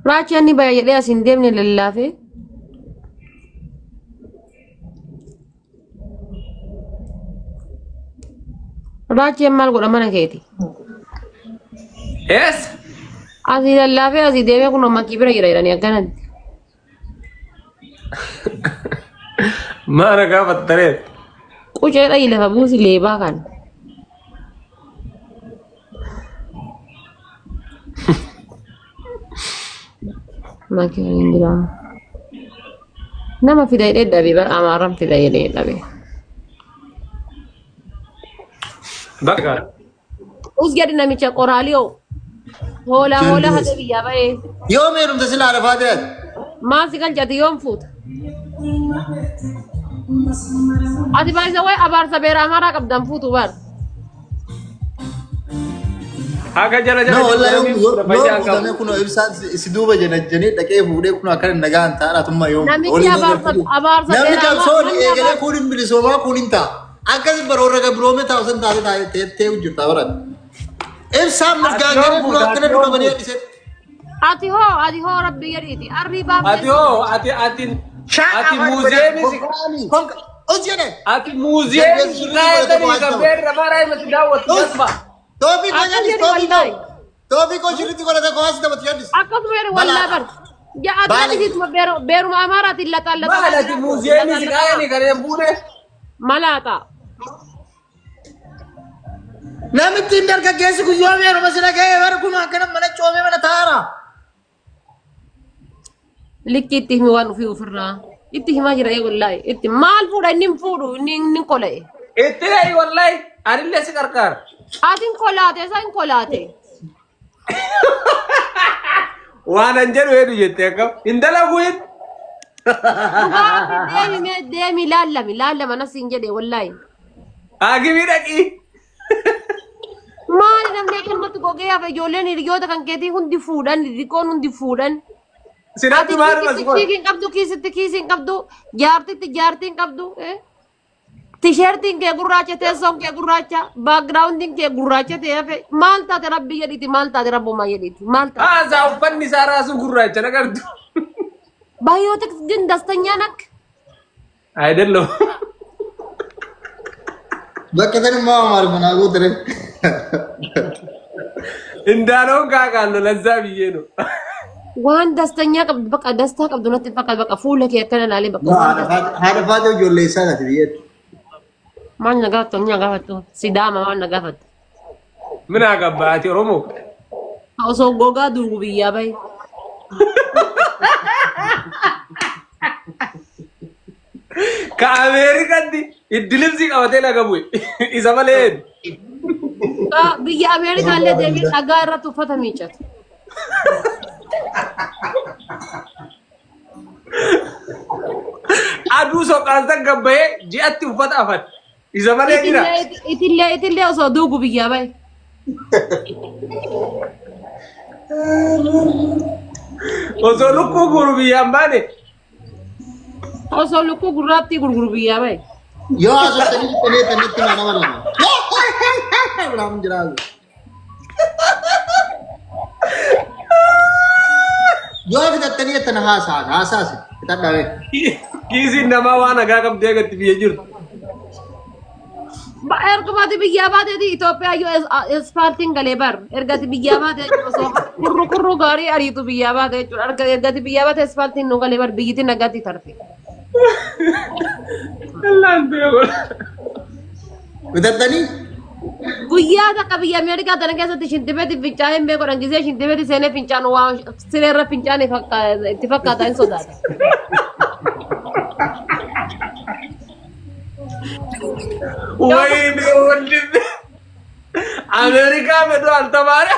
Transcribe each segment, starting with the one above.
Raachi inni baya jedhee as hin deemne lallaafee. Raacheen maal godha mana keeti? Eessa? Asii lallaafee asii deemee kun makii bira jira jedhanii akkanatti. Maana gaafattaree? Qucee dhayi lafa buusi leebaa kana. Makii waliin jira. Nama fida jedhee dhabe bara Amaaraan fida jedhee dhabe. Bakka. Us jedhi namicha qoraaliyoo. Hoolaa hoolaa hatee biyyaa ba'ee. Yoom heerumte silaa Arafaa ta'e? Maal si galchati yoom fuuta? Ati baay'isa wayi abaarsa beera amaaraa qabdan fuutu bar. Haga jala jala No, wallahi jirtu yoom fuudha fayyaa yoom hin qabu. fuudhamee kunoo ibsaan si duuba jana janii dhaqee fuudhee kunoo akkana nagaan ta'an atummaa yoom Namichi waliin abaarsa eegalee abaarsa namni beera qabsoon amaaraa namni eegalee abaarsa kun hin bilisoomaa kun hin ta'a. Akkas baroorra gabroome taa'u san taate taa'ee ta'ee jirta baran. Ibsaan Ati mirgaan yoom galee kunoo fuuta? akkana Ati dura yoom banee fuuta? dhisee. Ati hoo rabbi jedhiiti arrii baaftee Ati hoo ati ati ati muuziyeemii si Us jedhe. ati muuziyeemii Dargaggeessi si sirrii godhate kaayatanii qo'aa kan jira. beerra afaan masi daawwattu Us. jasba. Toofiq akkas jedhis jedhi toofiq wallaahi toofiq sirriitti godhate qo'aa si taphatu jedhis. akkasuma jedhi wallaa Balaa. bar ja ati Baala. dhalisiituma beeruma amaaraatiin laxaan Maal laxamaa ati jiraatu muuziyeemii si laxaan laxamaa kaayanii kan hin fuune? malaaxa. Namitti dargaggeessi kun yoom heeruma sila ga'ee bara kun akkana mana coomee mana taa'aara. Likki itti himi waan ofii ofirraa itti himaa jira ee wallaahi itti maal fuudha inni hin fuudhu inni inni kola'e. Itti dhayi wallahi anillee si qarqaara. Ati hin kolaate isa hin kolaate. Waan an jedhu hedu jette akkam hin dalagu hin. Dhugaa rabbi deemi mee deemi laallami laallama nas hin jedhe wallaahi. Haakimii dhaqii. Maali namni akkanumatti gogee hafe ijoolleen hiriyoota kan keetii hundi fuudhan xixiqqoon hundi fuudhan. Sinatti Ati maaluma si kiisitti godha? kiisii hin qabdu kiisitti kiisii hin qabdu jaartitti jaartii hin qabdu. Tisheertiin kee gurraacha teessoon kee gurraacha baakgiraawundiin kee gurraacha ta'e hafe maal taate rabbi jedhiiti maal taate rabbumaa jedhiiti maal taate. Haasaa uffanni isaa raasuu gurraacha nagartu. Baay'oota ግን ደስተኛ ነክ Ayidallo. Bakka sanummaa maal manaa gootere. Indaaloon kaakaallo lazzaa biyyee no. waan ደስተኛ qabdu bakka dastaa qabdu natti hin fakkaatu bakka fuula kee akkana ilaalee bakka waan dastaa Haadha faatee ijoollee isaa taate biyyeetti. maal na gaafattu na gaafattu sidaama maal na gaafattu Mina gabba ati Oromoo. osoo gogaa duugu biyyaa bahe. Ka Ameerikaatti iddilimsii qabatee laga bu'e. Isa malee eenyu? Biyya Ameerikaa illee deemee dhagaa irratti uffata miiccatu. Aduu soqaan gabbayee ji'atti uffata afate. Isa malee jira. Itillee itillee osoo duugu biyyaa bahe. Osoo lukkuu guuru biyyaan baane. Osoo lukkuu gurraattii gurguru biyyaa bahe. Yoo haasofsanii fixanii tanitti nama lama. Biraamun jiraatu. Yoo fixattanii jettan haasaa haasaasi fixadhaa beeku. Kiisiin namaa waan nagaa qabdee agatti biyya jirtu. Erguma ati biyyaa baateeti Itoophiyaa yoo ispaaltiin galee bar erga ati biyyaa baate osoo kurru kurru gaarii ariitu biyyaa baate jechuudha. Erga erga ati biyyaa baate ispaaltiin nu galee bar biyyittiin nagaatti tarte. Allaan beeku. Fixattanii Guyyaa takka biyya Ameerikaa tana keessatti shintibeeti fincaa'ee hin beeku dhangisee shintibeeti seenee fincaan waa sireerra fincaane itti fakkaata hin sodaata. Wayne wandimne. Ameerikaa fedhu altamaara.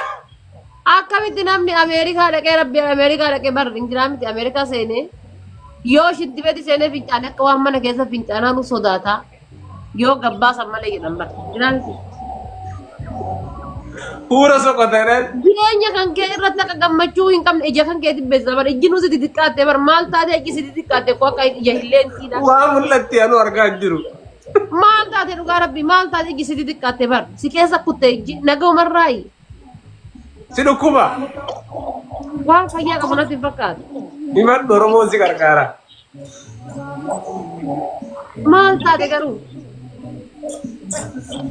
Akkamitti namni Ameerikaa dhaqee rabbi Ameerikaa dhaqee bar hin jiraa miti Ameerikaa seenee yoo shintibeeti seenee fincaane akka waan mana keessa fincaanaa nu sodaata yoo gabbaasan malee jedhan bar jiraa miti. Huura soqotanii. Jireenya kan kee irratti akka gammachuu hin qabne ija kan keetti beeksisa bar ijji nu si xixiqqaatte bar maal taate ijji si xixiqqaatte koo akka ija hilleen siidha. Waa mul'atti anu argaa hin jiru. Maal taate dhugaa rabbi maal taate ijji si xixiqqaatte bar si keessa kutte ijji nagaumarraayi. Si dhukkuba. Waan fayyaa qabu natti hin fakkaatu. Himadhu Oromoon si gargaara. Maal taate garuu?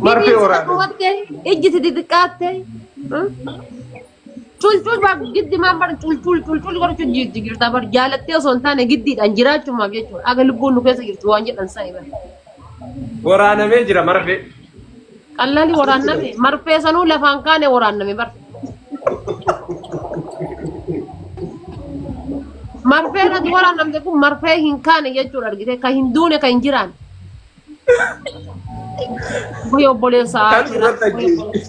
Marfee waraana. Hubatte ijji si xixiqqaatte. Culcul giddi maan bar culcul culcul godhachuu jirta bar jaalattee osoo hin taane giddiidhaan jiraachumaaf jechuudha. Aga lubbuun nu keessa jirtu waan jedhan sa'i bar. Waraanamee jira marfee. Qallali waraanname marfee sanuu lafaan kaane waraanname bar. Marfee irratti waraannamte kun marfee hin kaane jechuudha argite kan hin duune kan hin jiraan. Way obboleessa Kan irratti ajjeesi.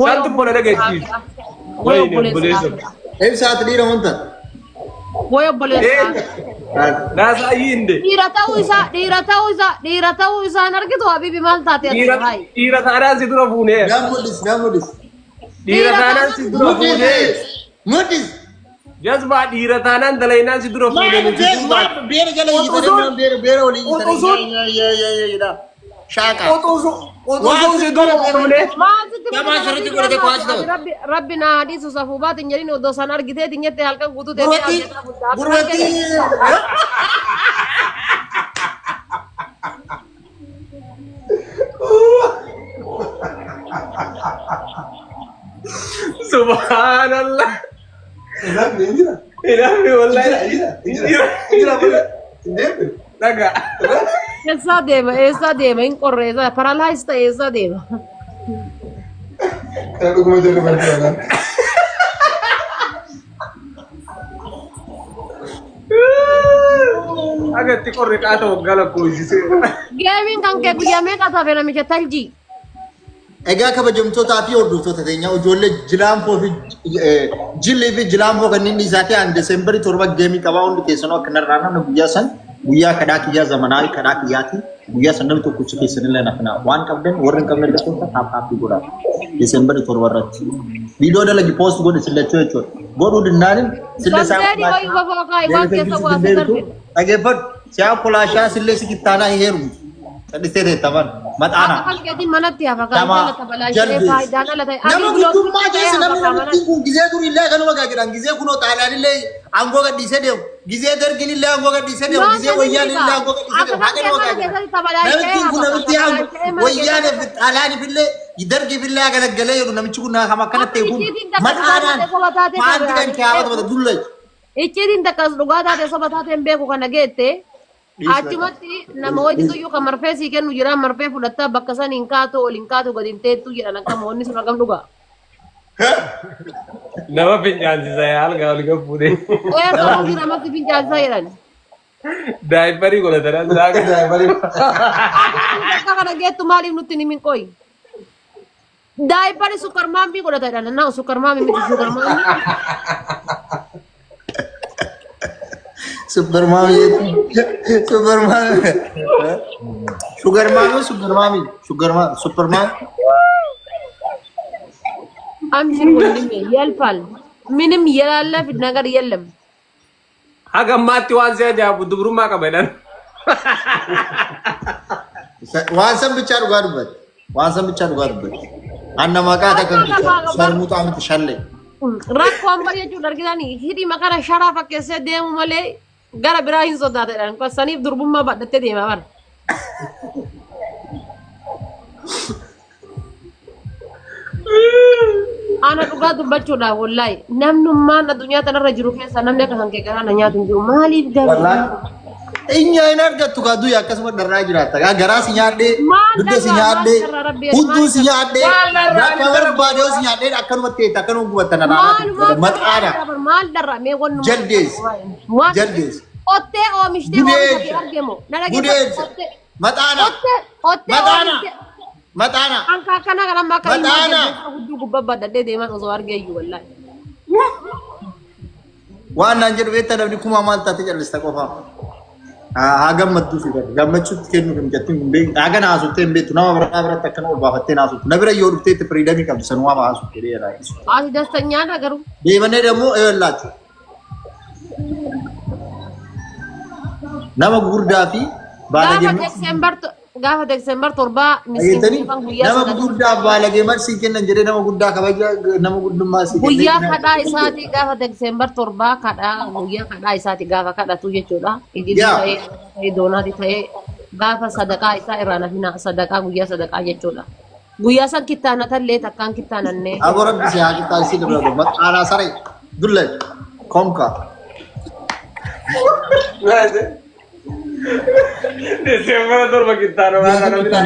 Santu bona dhagachiisu. Way Wayne obboleessa. obboleessa. Ibsaati dhiira wanta. Way obboleessa. Naasaayii hinde. Dhiira ta'uu isaa dhiira ta'uu isaa dhiira ta'uu isaa hin argitu habibi maal taate ati hayi. Dhiira taanaan si dura fuunee. Naa mul'is, naa mul'is. Dhiira taanaan si dura fuunee. Mul'is. Jazbaa dhiira taanaan dalaynaan si dura fuunee nuti duubaan. Beera jala hiitanii beera beera olii hiitanii. Shaaqa. Quxusuun si dura fuunee. Maal sitti Namaa asirratti godhate kuwaas ta'u. Rabbi rabbi naa hadiisu safuu baate hin jedhin odoo san argiteeti hin jette halkan guutuu teessee Gurratti abjataa bulta. gurratti. Subhaanallah. Ilaahi wallahi. Jira. Dhagaa. Eessaa deema eessaa deema hin qorre eessaa paralaayis ta'e eessaa deema. Aga itti qorre qaata waggaa lakkoofsisee. Geemiin kan kee guyyaa meeqa tafe namicha taljii. Egaa kabajamtootaa fi hordoftoota teenyaa ijoollee jilaanfoo fi jillii fi jilaanfoo kanneen dhiisaa ta'an Desembarii 7 geemii qabaa hundi keessanuu akka narraa namni guyyaa san guyyaa kadhaa kiyyaa zamanaa kadhaa kiyyaati guyyaa san namni tokko keessanillee nafnaa waan qabdan warri hin qabne lakkoofsa taappaappii godhaa Desembarii 7 irratti. Viidiyoo dalagi poost godhi sillachuu jechuudha. Godhuu dinnaanin sillee isaa Gamteedhi wayii bafoo kaayi waan keessa waasee darbe. Dhageeffadhu siyaa kolaashaa sillee si kittaanaa hin heerumtu. Cadhistee teettaman maxaanaa. Akka kalqeetiin manatti hafa kan Nama jala tabalaashee jaldeessi. faayidaan ala ta'e. Nama guddummaa keessa namni namittiin kun gizee durii illee akkanuma gaa jedhan gizee kunoo xaaliyaan illee aangoo gadhiisee deemu gizee dargiin illee aangoo gadhiisee deemu gizee wayyaan illee aangoo gadhiisee deemu akkanuma gaa jedhan. Namittiin kun namitti aangoo wayyaaniif xaaliyaaniif illee dargiif illee akka daggalee jedhu namichi kun nama akkana ta'e kun maxaanaan maanti kan kaawwatu mata dullachi. Icciitiin takkas dhugaa taate soba taate hin beeku kana geette achumatti nama hojitu iyyuu kan marfee sii kennu jira marfee fudhattaa bakka san hin kaatu ol hin kaatu gadi hin teettu jedhan akka moonni sun hagam dhugaa. Nama fincaansisa yaa algaa ol fuudhee. Ee sabuu jira namatti fincaansaa jedhan. Daayipparii godhatanii saaqa. Akka kana geettu maaliif nutti hin himin qoyi? Daayipparii sukkarmaamii godhata jedhan naa sukkarmaamii miti sukkarmaamii. Supermaami supermaami sugarmaami supermaami sugarmaami supermaami. አምሽር ወንድሜ ያልፋል። ምንም የላለፍ ነገር የለም። Haga ammaatti waan si ajaa'ibu dubrummaa qaba jedhan. Waan san bichaa dhugaa dubbate. Waan san bichaa dhugaa dubbate. Anna maqaa takka sharmuuxaa miti shallee. Rakkoon bar jechuun argitanii hidhii makara sharaa fakkeessee deemu malee gara biraa hin sodaatedhaan saniif durbummaa badhattee deema bara. Ana dhugaa dubbachuudhaaf wallaahi namnummaan addunyaa tanarra jiru keessa namni akka kan kee garaa na nyaatu hin jiru maaliif garuu? Inya hin argattu kaa du'i akkasuma dharraa jiraatta. Gaa garaa si nyaadhee, Maal dugda si dharraa, nyaadhee, maal dharraa rabbi hudduu si nyaadhee, Maal dharraa, bakka barbaade si nyaadhee akkanumatti teetta akkanuma gubatta na Maalumaa maxaana. maal dharraa mee wannuma Jaldees. Jaldees. Qottee oomishtee oomisha kee Gudeedda. argemo. Na dhageeffadhu Gudeedda. qottee Maxaana. qottee qottee Maxaana. oomishtee Maxaana. Anka akkana kana amma akka ilmaan Maxaana. jaldeessa hudduu gubbaa badhadhee deeman osoo argee iyyuu wallaahi. Waan naan jedhu beektaa namni kumaa maal taate callista qofaa. Haa gammadduu fi gammachuutti kennuuf hin jettiin hin beektu. Haa gana haasofte hin beektu nama biraa biratti akkana ol baafattee haasoftu. Na bira yoo dhufteetti firiidamii qabdi sanumaa haasofte jedhee raayisu. Ati dastanyaa dha garuu. Deemannee ደግሞ ይኸውላችሁ nama gurguddaa fi Gaafa baala Desembar Gaafa Desembar 7 Dhageettanii miskiin guyyaa nama sadaqaa. guddaa baalagee marsii kennan jedhee nama guddaa kabaja nama guddummaa sii kennee. Guyyaa kadhaa isaatii gaafa Desembar 7 kadhaa guyyaa kadhaa isaatii gaafa kadhatu jechuudha. Idilii Yaa. ta'ee ta'ee doonaati ta'ee gaafa sadaqaa isaa irraa nafina sadaqaa guyyaa sadaqaa jechuudha. Guyyaa san kittaanatallee takkaan kittaanannee. Aboo rabbi si haa qixxaasii dabalatu. Maqaanaa saree dulle konka. Desembar 7 kittaana waan kana bira.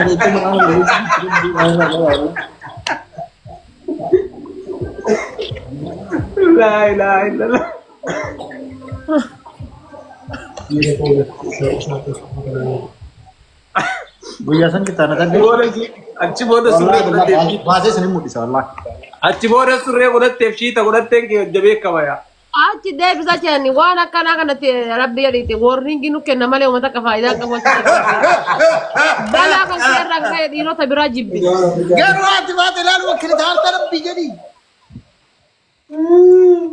Laa ilaaha illallah. Guyyaa san kittaanatallee. Achi booda surree godhatteef Baasee isin mul'isa wallaahi. achi booda surree godhatteef shiita godhatteen kee jabee qabaya. Achi deebisa jenni waan akkanaa kanatti rabbi jedhiiti warningi nu kenna malee uummata akka faayidaa qabu. Balaa kan seerraan ka'e dhiirota biraa jibbi. Garuu ati baate ilaalu wakkilita harta rabbi jedhi.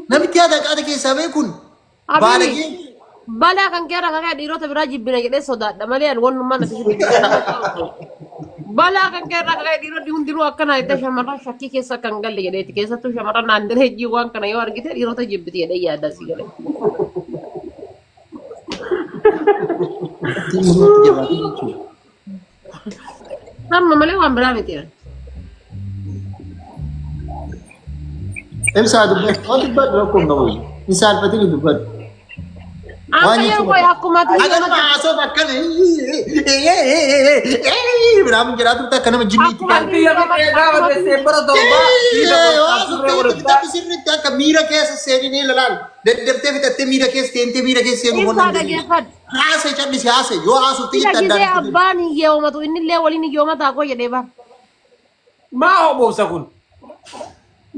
Namichi haadha qaata keessaa beekun baalagee. Balaa kan keerra kan ka'e dhiirota biraa jibbina jedhee sodaadha malee ani wannummaa natti sitti. Balaa kan keerra kan ka'e dhiironni hundinuu akkana jettee shamarran shakkii keessa kan galle jedheeti keessattuu shamarran naandilee hojii waan kana yoo argite dhiirota jibbiti jedhee yaadda si galee. Amma malee waan biraa miti. Ibsaa dubbatu, waan dubbatu rakkoo hin qabu. Hin saalfatin dubbatu. Akka yeroo koo akkuma Akkanuma haasoof akkana biraamu jedhaa turte akka nama jinniitti. Biyya fixee gaafa Desembar 7 shiita godhattaa surree godhattaa. Sirriitti akka miira keessa seeninee ilaal. Daddaftee fixattee miira keessa seentee miira keessa seenuu Ibsaa dhageeffadhu. Haasee callisee haasee yoo haasofte Ila itti gisee addaan. abbaan hiyyoomatu innillee waliin hiyyoomataa koo jedhee bara. Maa hobobsa kun?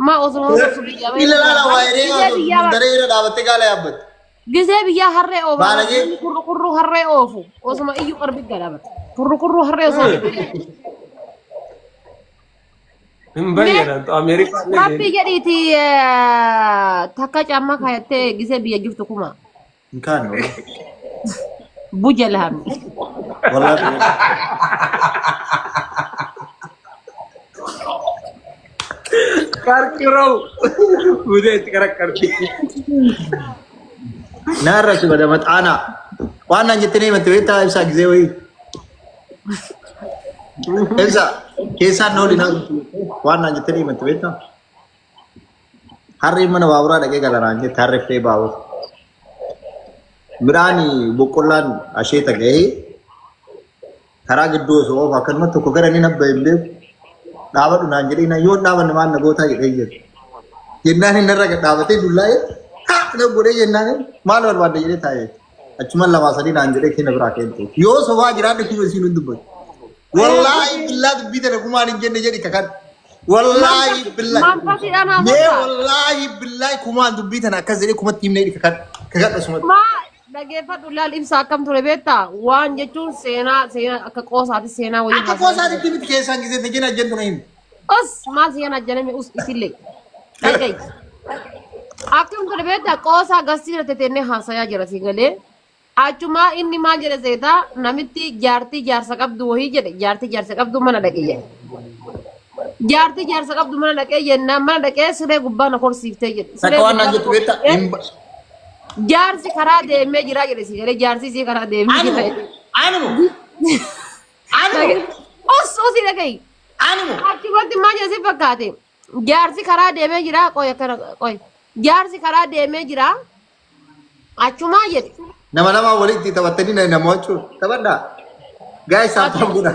Ma osuma obsu biyya. Ila laala waa'ee Gisee biyyaa daree irra dhaabattee gaala yaabbatte. gisee biyyaa harree oofa. Baalagee. Kurru kurru harree oofu. Osuma iyyuu qarbi galaabata. Kurru kurru harree osoo. Hin bayyana Ameerikaa. Rabbi jedhiiti takka caammaa kaayattee gisee biyya jirtu kuma. Hin kaane Buja lahamni. wallaahi. Qarqiroo. Budee itti qarqarti. Naarra si bada maxaanaa. Waan naan jettee himatte beektaa ibsaa gisee wayii. Ibsaa keessaan na waliin waan naan jettee himatte beektaa. Harreen mana baaburaa dhaqee gala naan jette harree fe'ee baabura. Midhaan boqqollaan asheeta gahee karaa gidduu osoo oofu akkanuma tokko gara inni nabba hin beeku. Dhaabadhu naan jedhee na yoo dhaabanne maal na gootaa jedhee jedhe. Jennaan inni irra dhaabatee dullaa'ee haa na godhee jennaan maal barbaadde jedhee taa'ee. Achuma lamaa sadii naan jedhee kenna biraa kente. Yoo sobaa jiraadhe kuma isiin hin dubbatu. Wallaahi billaa dubbii tana kumaan hin jenne jedhi kakan. Wallaahi billaa. Manfasiidhaan Mee haasoftaa. wallaahi billaa kumaan dubbii tana akkas jedhee kumatti himnee jedhi kakan. Kakadhu sumatti. Maa dhageeffadhu laal ibsa akkam ture beektaa waan jechuun seenaa seenaa akka qoosaati seenaa wayii Akka qoosaatitti miti keessaan gisee tajina jentu na himi. Us maal seenaa jedhame us isillee. Dhaga'i. Akkam ture beektaa qoosaa garsiisa tetennee haasayaa jira si galee. Achumaa inni maal jedhe seetaa namitti jaartii jaarsa qabdu wayii jedhe jaartii jaarsa qabdu mana dhaqee jedhe. Jaartii jaarsa qabdu mana dhaqee jennaan mana dhaqee siree gubbaa na korsiiftee jedhe. Siree Takka waan naan gubbaa na jettu beektaa? korsiiftee Jaarsi karaa deemee jira jedhe si galee jaarsi isii karaa deemee jira. Animo. Animo. Us usii dhaga'i. Animo. Achumatti maal jedhe si fakkaate jaarsi karaa deemee jira qoy akkana qoy jaarsi karaa deemee jira achumaa jedhe. Nama lama walitti taphattanii na nama jechuudha. Taphadhaa. Guys, tap godha.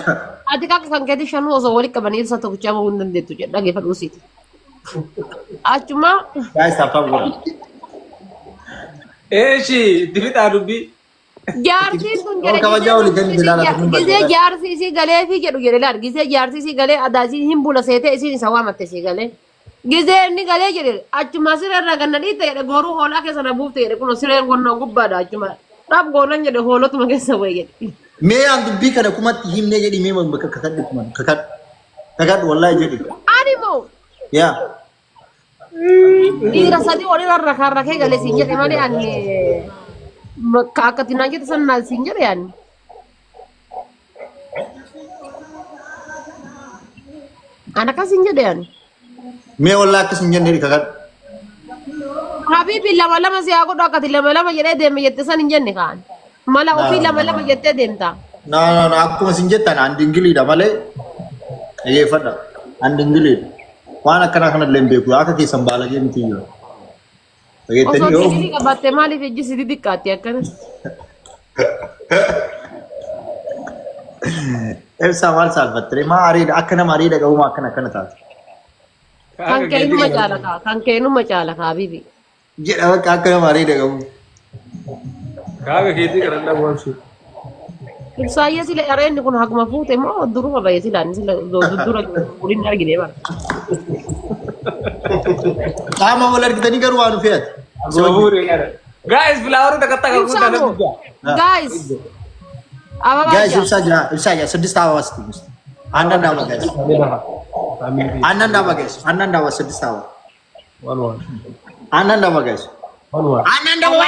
Ati kakka kan keetii shanuu osoo walitti qabanii ibsa tokkicha bahuu hin dandeettu jedhe dhageeffadhu usiiti. Achumaa Guys, tap godha. Eeshi itti fixaa dubbii. jaartiin tun jedhe Kabajaa olii kennu bilaala kun gisee jaarsi isii galee fi jedhu jedhe laal gisee jaarsi isii galee adaa isii hin bula seetee isiin isa waamatte isii galee. Gisee inni galee jedhe achuma siree irraa ganna dhiitte jedhe goruu hoolaa keessa na buufte jedhe kun sireen gonnoo gubbaadha achuma dhab goonan jedhe hoolotuma keessa bu'e jedhe. Mee aan dubbii kana kumatti himnee jedhi mee bakka kakadhu kuman kakadhu. Kakadhu wallaahi jedhi. Ani moo Yaa. dhiira sadii walirra rakaa rakee galee siin jedhe malee ani akka tinaan jette san naan siin jedhe ani. Ana akkas hin jedhe ani. Mee wallaa akkas hin jenne kakadhu. Habibi lama lama si haa godhu akkati lama lama jedhee deeme jette san hin jenne kaan. Mala ofii lama lama jettee deemta. No, no, no, akkuma isin jettan an dingiliidha malee dhaggeeffadha. An dingiliidha. Waan akkanaa kanallee hin beeku. Akka keessan baalagee miti iyyuu. Osoo Dhageettanii yoo dingilii qabaatte maaliif ijji si xixiqqaatti akkana? Ibsaa maal saalfattire? Maa areeda akka nama areeda qabu maa akkana akkana taate? Kan kee inuma caala kaa. Kan kee inuma caala kaa habibi. Jedha bakka akka nama areeda qabu. Kaaga keetii kana dhabu abshir. Ibsaayyee sila areenni kun haguma fuute moo duruma bahe sila inni sila dura waliin argine bara. Qaama wal argitanii garuu waan fe'ate. Guys, flower takka takka Ibsaa moo? Guys. Ababaa Guys, jaa. ibsaa jira, ibsaa jira. ስድስት አበባ ስትይ ውስጥ አንዳንድ አበባ guys፣ አንዳንድ አበባ guys፣ አንዳንድ አበባ ስድስት አበባ፣ አንዳንድ አበባ guys፣ አንዳንድ አበባ።